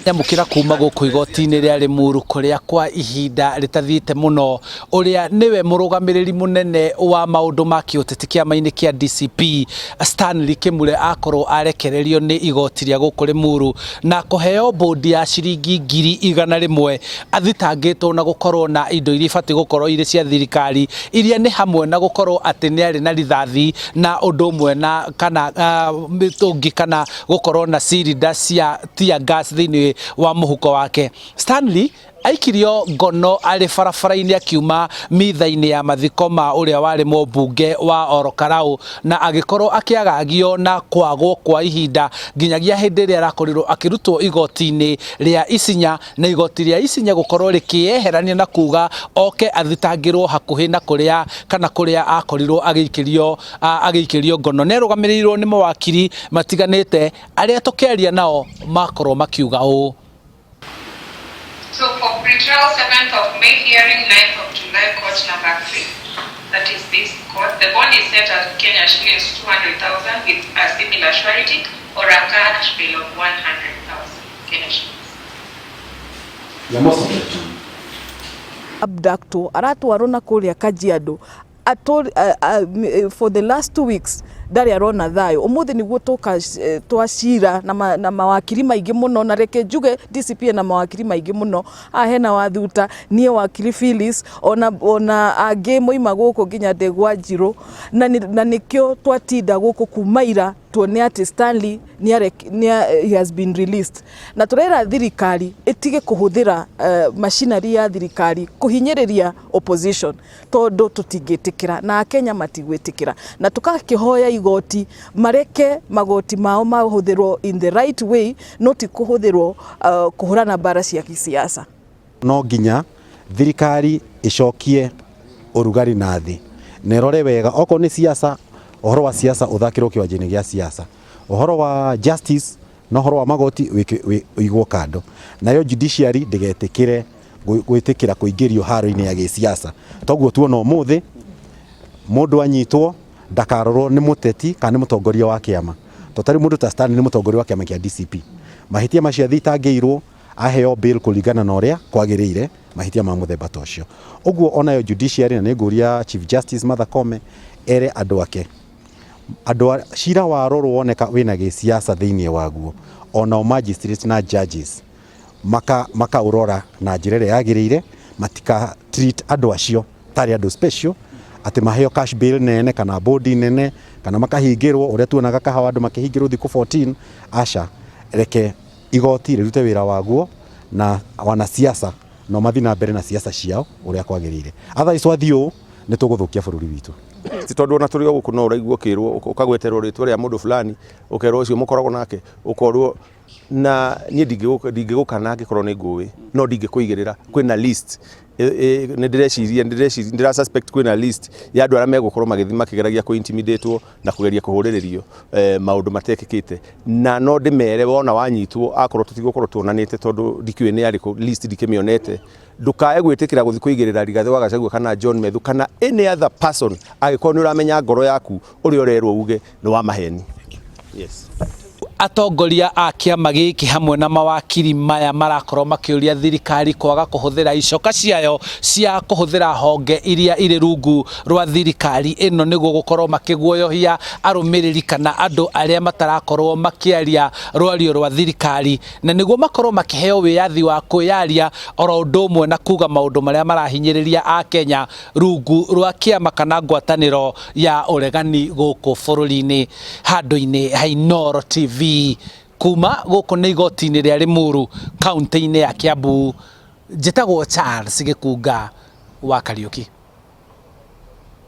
Nyamũkĩra kuma gũkũ igoti-inĩ rĩa Limuru kũrĩa kwa ihinda rĩtathiĩte mũno ũrĩa nĩwe mũrũgamĩrĩri mũnene wa maũndũ ma kĩũteti kĩama-inĩ kĩa DCP Stanley Kĩmure akorwo arekererio nĩ igoti rĩa gũkũ Limuru na kũheo mbũndi ya ciringi 100,000 athitangĩtwo na gũkorwo na indo iria ibatiĩ gũkorwo irĩ cia thirikari iria nĩ hamwe na gũkorwo atĩ nĩ arĩ na rithathi na ũndũ ũmwe na kana mĩtũngi kana gũkorwo na cylinder cia tear gas thĩinĩ wa mũhuko wake. Stanley aikirio ngono arĩ barabara-inĩ akiuma mitha-inĩ ya mathiko ma ũrĩa warĩ mũmbunge wa Orokarau na agĩkorwo akĩagagio na kwagwo kwa ihinda nginyagia hĩndĩ ĩrĩa arakorirwo akĩrutwo igoti-inĩ rĩa Isinya na igoti rĩa Isinya gũkorwo rĩkĩyeherania na kuga oke athitangĩrwo hakuhĩ na kũrĩa kana kũrĩa akorirwo agĩikĩrio agĩikĩrio ngono. Nĩ arũgamĩrĩirwo nĩ mawakiri matiganĩte arĩa tũkĩaria nao makorwo makiuga ũũ. So for pre-trial 7th of May hearing 9th of July court number 3, that is this court, the bond is set at Kenya shillings 200,000 with a similar surety or a cash bail of 100,000 Kenya shillings. Abductwo aratwarwo na kũrĩa Kajiado for the last 2 weeks ndarĩ arona thayũ. Ũmũthĩ nĩguo tũka twacira na mawakiri maingĩ mũno, na reke njuge DCP na mawakiri maingĩ mũno. Haha hena Wathuta, niĩ wakiri Phyllis, ona angĩ moima gũkũ nginya Ndegwa Njirũ, na nĩkĩo twatinda gũkũ kuma ira tuone atĩ Stanley he has been released, na tũrera thirikari ĩtige kũhũthĩra machinery ya thirikari kũhinyĩrĩria opposition, tondũ tũtingĩtĩkĩra na Akenya matigwĩtĩkĩra, na tũgakĩhoya igoti mareke magoti mao mahũthĩrwo in the right way, no ti kũhũthĩrwo kũhũrana mbara cia gĩsiasa. No nginya thirikari ĩcokie ũrugarĩ na thĩ na ĩrore wega. Okorwo nĩ siasa, ũhoro wa siasa ũthakĩrwo kĩwanja-inĩ gĩa siasa, ũhoro wa justice na ũhoro wa magoti ũigwo kando, nayo judiciary ndĩgetĩkĩre gwĩtĩkĩra kũingĩrio haro-inĩ ya gĩsiasa. Toguo tuona ũmũthĩ mũndũ anyitwo ndakarorwo nĩ mũteti kana nĩ mũtongoria wa kĩama, to tarĩu mũndũ ta Stanley nĩ mũtongoria wa kĩama kĩa DCP. Mahĩtia macio athitangĩirwo aheo bail kũringana na ũrĩa kwagĩrĩire mahĩtia ma mũthemba ta ũcio. Ũguo onayo judiciary, na nĩ ngũria Chief Justice Martha Koome ere andũ ake, andũ cira warorwo woneka wĩna gĩsiasa thĩinĩ waguo, onao magistrates na judges makaũrora na njĩra ĩrĩa yagĩrĩire, matika treat andũ acio tarĩ andũ special atĩ maheo cash bail nene kana bodi nene kana makahingĩrwo ũrĩa tuonaga Kahawa andũ makĩhingĩrwo thikũ 14. Aca, reke igoti rĩrute wĩra waguo na wanasiasa no mathiĩ na mbere na siasa ciao ũrĩa kwagĩrĩire. Otherwise twathiĩ ũũ nĩ tũgũthũkia bũrũri witũ. Ti tondũ ona tũrĩ o gũkũ no ũraigua ũkĩrwo, ũkagweterwo rĩtwa rĩa mũndũ fulani, ũkerwo ũcio mũkoragwo nake, ũkorwo na niĩ ndingĩgũkana angĩkorwo nĩ ngũĩ, no ndingĩkũigĩrĩra. Kwĩna list, nĩ ndĩreciria, nĩ ndĩra suspect kwĩna list ya andũ arĩa megũkorwo magĩthiĩ makĩgeragia kũ intimidatwo na kũgeria kũhũrĩrĩrio maũndũ matekĩkĩte, na no ndĩmere wona wanyitwo, akorwo tũtigũkorwo tuonanĩte tondũ ndikĩũĩ nĩ arĩkũ, list ndikĩmĩonete, ndũkae gwĩtĩkĩra gũthiĩ kũigĩrĩra Rigathĩ wa Gachagua kana John Methu kana any other person angĩkorwo nĩ ũramenya ngoro yaku ũrĩa ũrerwo uge nĩ wa maheni, yes. Atongoria a kĩama gĩkĩ hamwe na mawakiri maya marakorwo makĩũria thirikari kwaga kũhũthĩra icoka ciayo cia kũhũthĩra honge iria irĩ rungu rwa thirikari ĩno nĩguo gũkorwo makĩguoyohia arũmĩrĩri kana andũ arĩa matarakorwo makĩaria rwario rwa thirikari, na nĩguo makorwo makĩheo wĩyathi wa kwĩyaria oro ũndũ ũmwe na kuga maũndũ marĩa marahinyĩrĩria Akenya rungu rwa kĩama kana ngwatanĩro ya ũregani gũkũ bũrũri-inĩ. Handũ-inĩ ha Inooro TV kuma gũkũ nĩ igoti-inĩ rĩa Limuru kaunti-inĩ ya Kiambu, njĩtagwo Charles Gĩkunga wa Kariũki.